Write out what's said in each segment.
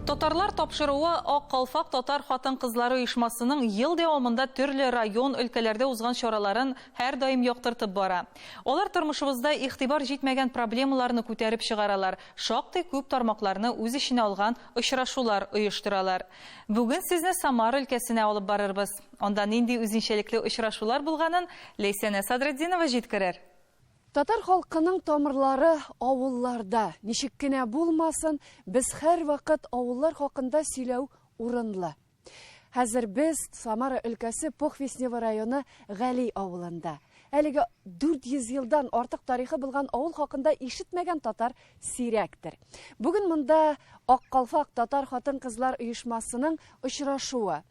Татарлар тапшыруы Ак калфак татар хатын-кызлары оешмасының ел дәвамында төрле район, өлкәләрдә узган чараларын һәрдаим яктыртып бара. Алар тормышыбызда игътибар җитмәгән проблемаларны күтәреп чыгаралар, шактый күп тармакларны үз эченә алган очрашулар оештыралар. Бүген сезне Самара өлкәсенә алып барырбыз. Анда нинди үзенчәлекле очрашулар булганын Ләйсәнә Садретдинова җиткерер. Татар халкының тамырлары авылларда. Ничек кенә булмасын, без һәрвакыт авыллар хакында сөйләү урынлы. Хәзер без Самара өлкәсе Похвистнево районы Гали авылында. Әлеге 400 елдан артык тарихы булган авыл хакында ишетмәгән татар сирәктер. Бүген монда Ак калфак татар хатын-кызлар оешмасының очрашуы.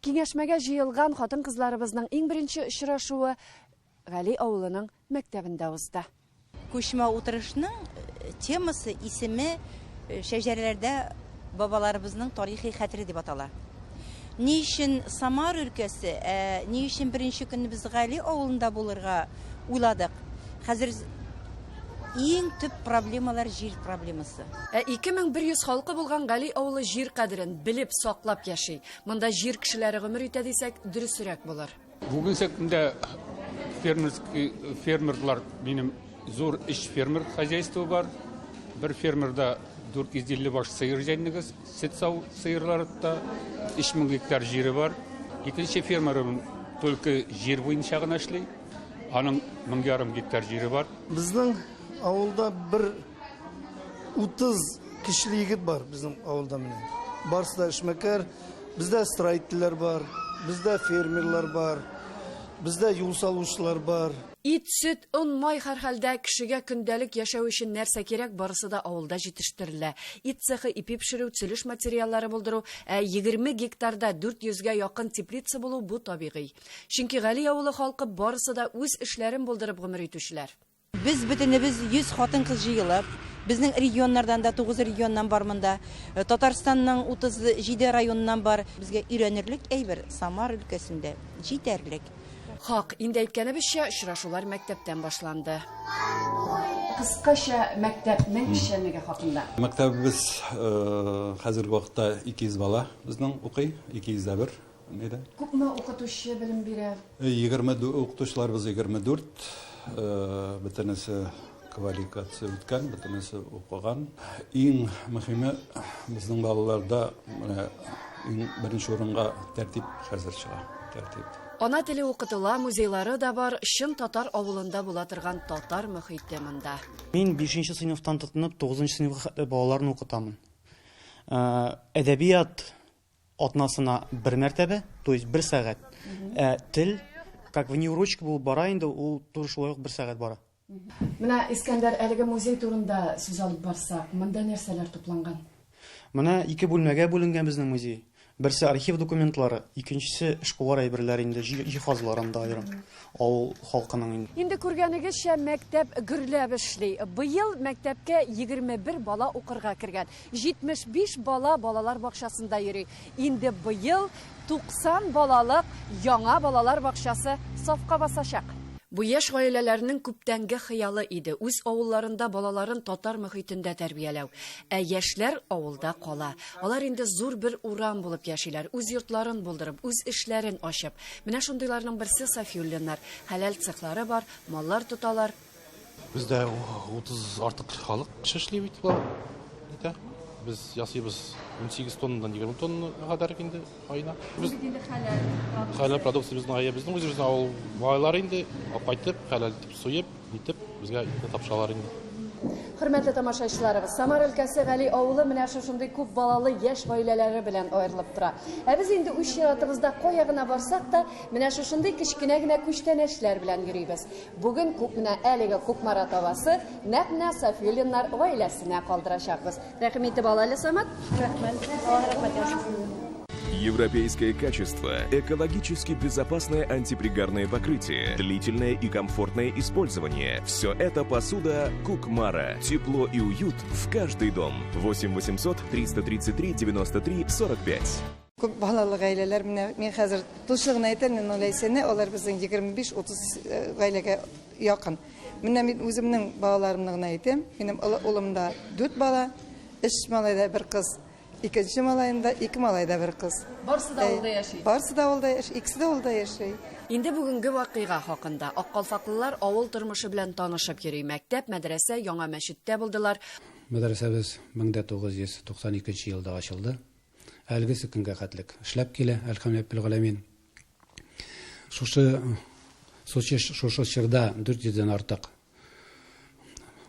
Киңәшмәгә җыелган хатын-кызларыбызның иң беренче очрашуы Гали авылының мәктәбендә узды. Күчмә утырышның темасы, исеме Шәҗәрәләрдә бабаларыбызның тарихи хәтере дип атала. Ни өчен Самар өлкәсе, ә ни өчен беренче көнне без Гали авылында булырга уйладык? Хәзер иң төп проблемалар җир проблемасы. Ә 2100 халкы булган Гали авылы җир кадерен белеп, саклап яши. Монда җир кешеләре гомер итә дисәк, дөресрәк булыр. Бүгенге көндә фермерский фермерлар минем зур өч фермер хозяйство бар. Бер фермерда 450 баш сыер җәнлеге, сөт сау сыерлары тота, 3000 гектар җире бар. Икенче фермерым только җир буенча гына эшли. Аның 1500 гектар җире бар. Безнең авылда бер 30 көчле егет бар безнең авылда менә. Барысы да эшмәкәр. Бездә строительләр бар, бездә фермерлар бар, бездә юл салучылар бар. Ит, сөт, он, май һәрхәлдә кешегә көндәлек яшәү өчен нәрсә кирәк, барысы да авылда җитештерелә. Ит цехы, ипи пешерү, төзелеш материаллары булдыру, ә 20 гектарда 400 гә якын теплица булу бу табигый. Чөнки Гали авылы халкы барысы да үз эшләрен булдырып гомер итүчеләр. Без бөтенебез 100 хатын-кыз җыелып, безнең регионнардан да 9 регионнан бар монда, Татарстанның 37 районыннан бар. Безгә өйрәнерлек әйбер Самар өлкәсендә җитәрлек. Хак, инде әйткәнебезчә, очрашулар мәктәптән башланды. Кыскача мәктәпнең эшчәнлеге хакында. Мәктәбебез хәзерге вакытта 200 бала безнең укый, 201. Нидә? Күпме укытучы белем бирә? 20 укытучыларыбыз 24, бөтенесе квалификация үткән, бөтенесе укыган. Иң мөһиме безнең балаларда менә иң беренче урынга тәртип хәзер чыга, тәртип. Ана теле укытыла, музейлары да бар, чын татар авылында була торган татар мөхите монда. Мин бишенче сыйныфтан тотынып тугызынчы сыйныфка хәтле балаларны укытамын. Әдәбият атнасына бер мәртәбә, то есть бер сәгать. Ә тел, как внеурочка булып бара инде, ул тоже шулай ук бер сәгать бара. Менә, Искәндәр, әлеге музей турында сүз алып барсак, монда нәрсәләр тупланган? Менә ике бүлмәгә бүленгән безнең музей. Берсе архив документлары, икенчесе эшкуар әйберләре инде, җиһазлар анда аерым, авыл халкының инде. Инде күргәнегезчә, мәктәп гөрләп эшли. Быел мәктәпкә 21 бала укырга кергән. 75 бала балалар бакчасында йөри. Инде быел 90 балалык яңа балалар бакчасы сафка басачак. Бу яшь гаиләләрнең күптәнге хыялы иде, үз авылларында балаларын татар мохитендә тәрбияләү. Ә яшьләр авылда кала. Алар инде зур бер урам булып яшиләр, үз йортларын булдырып, үз эшләрен ачып. Менә шундыйларның берсе Сафиуллиннар. Хәләл цехлары бар, маллар тоталар. Бездә 30 артык халык кеше эшли бит болар. Нитә. Без ясыйбыз 18 тоннадан 20 тонна кадәр инде аена. Без инде хәләл продукция. Хәләл продукция безнең ая безнең үзебезнең авыл малайлары инде алып кайтып, хәләл итеп суеп, нитеп безгә итне тапшыралар инде. Хөрмәтле тамашачыларыбыз, Самар өлкәсе Гали авылы менә шушындый күп балалы яшь гаиләләре белән аерылып тора. Ә без инде үз чиратыбызда кая гына барсак та, менә шушындый кечкенә генә күчтәнәчләр белән йөрибез. Бүген күп менә әлеге Кукмара табасы нәкъ менә Сафиуллиннар гаиләсенә калдырачакбыз. Рәхим итеп ал әле, Самат. Рәхмәт. Аллаһ рәхмәт яусын. Европейское качество, экологически безопасное антипригарное покрытие, длительное и комфортное использование. Все это посуда Кукмара. Тепло и уют в каждый дом. 8 800 333 93 45. Күп балалы гаиләләр, менә мин хәзер точно гына әйтәм, мин Ләйсәне, алар безнең 25-30 гаиләгә якын. Менә мин үземнең балаларымны гына әйтәм. Минем олы улымда 4 бала, 3 малай да бер кыз. Икенче малаем да, ике малай да бер кыз. Барысы да авылда яши? Барысы да авылда яши, икесе дә авылда яши. Инде бүгенге вакыйга хакында. Аккалфаклылар авыл тормышы белән танышып йөри. Мәктәп, мәдрәсә, яңа мәчеттә булдылар. Мәдрәсәбез 1992 елда ачылды. Әлегесе көнгә хәтлек эшләп килә, әлхәмдүлилләһи галәмин. Шушы шушы чорда 400 дән артык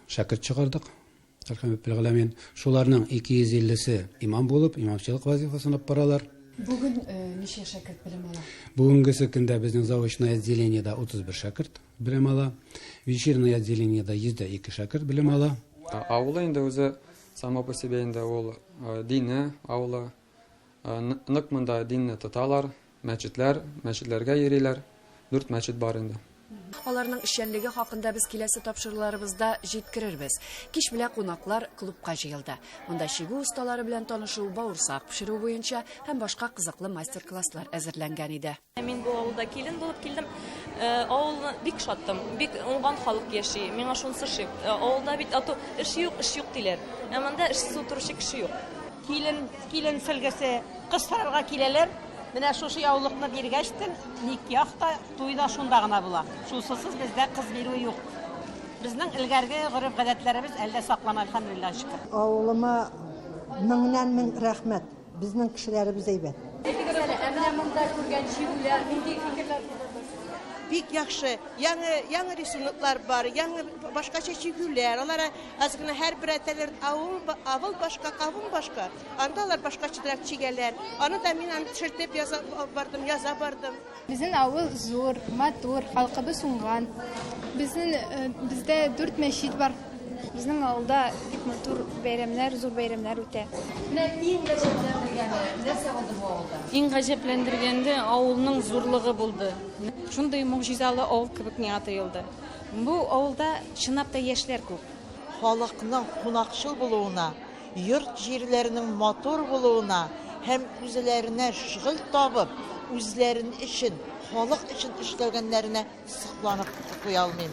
шәкерт чыгардык. Әлхәмдүлилләһи галәмин. Шуларның 250-се имам булып, имамчылык вазифасын алып баралар. Бүген ничә шәкерт белем ала? Бүгенгесе көндә безнең заочное отделениедә 31 шәкерт белем ала. Вечернее отделениедә 102 шәкерт белем ала. Авылы инде үзе само по себе инде ул дине авылы. Нык монда динне тоталар, мәчетләр, мәчетләргә йөриләр. Дүрт мәчет бар инде. Аларның эшчәнлеге хакында без киләсе тапшыруларыбызда җиткерербез. Кич белән кунаклар клубка җыелды. Монда чигү осталары белән танышу, бавырсак пешерү буенча һәм башка кызыклы мастер-класслар әзерләнгән иде. Мин бу авылда килен булып килдем. Авылны бик шаттым. Бик уңган халык яши. Миңа шунысы ошый. Авылда бит ату эш юк, эш юк диләр. Ә монда эшсез утыручы кеше юк. Килен, килен сөлгесе, кыз сорарга киләләр. Менә шушы яулыкны биргәчтен, никях та, туй да шунда гына була. Шусысыз бездә кыз бирү юк. Безнең элгәрге гореф-гадәтләребез әле дә саклана, әлхәмдүлиллаһ шөкер. Авылыма меңнән мең рәхмәт. Безнең кешеләребез әйбәт. Әйтегез әле, ә менә монда күргән чигүләр нинди фикерләр тудырды сезгә? Бик яхшы. Яңы, яңы рисуноклар бар, яңы башкача чигүләр. Алар аз гына һәрбер әйтәләр, авыл, авыл башка, кавым башка. Анда алар башкачарак чигәләр. Аны да мин аны төшертеп яза бардым, яза бардым. Безнең авыл зур, матур, халкыбыз уңган. Безнең бездә дүрт мәчет бар. Безнең авылда бик матур бәйрәмнәр, зур бәйрәмнәр үтә. Менә иң гаҗәпләндергәне нәрсә булды бу авылда? Иң гаҗәпләндергәнде авылның зурлыгы булды. Шундый могҗизалы авыл кебек миңа тоелды. Бу авылда чынлап та яшьләр күп. Халыкның кунакчыл булуына, йорт-җирләренең матур булуына һәм үзләренә шөгыль табып, үзләрен өчен, халык өчен эшләгәннәренә сокланып туя алмыйм.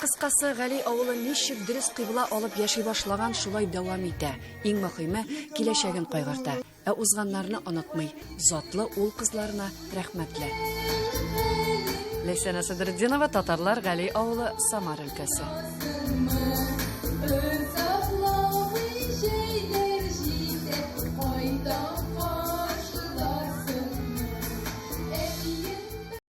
Кыскасы, Гали авылы ничек дөрес кыйбла алып яши башлаган, шулай дәвам итә. Иң мөхиме, киләчәген кайгырта. Ә узганнарны онытмый, затлы ул-кызларына рәхмәтле. Ләйсәнә Садретдинова, Татарлар Гали авылы, Самар өлкәсе.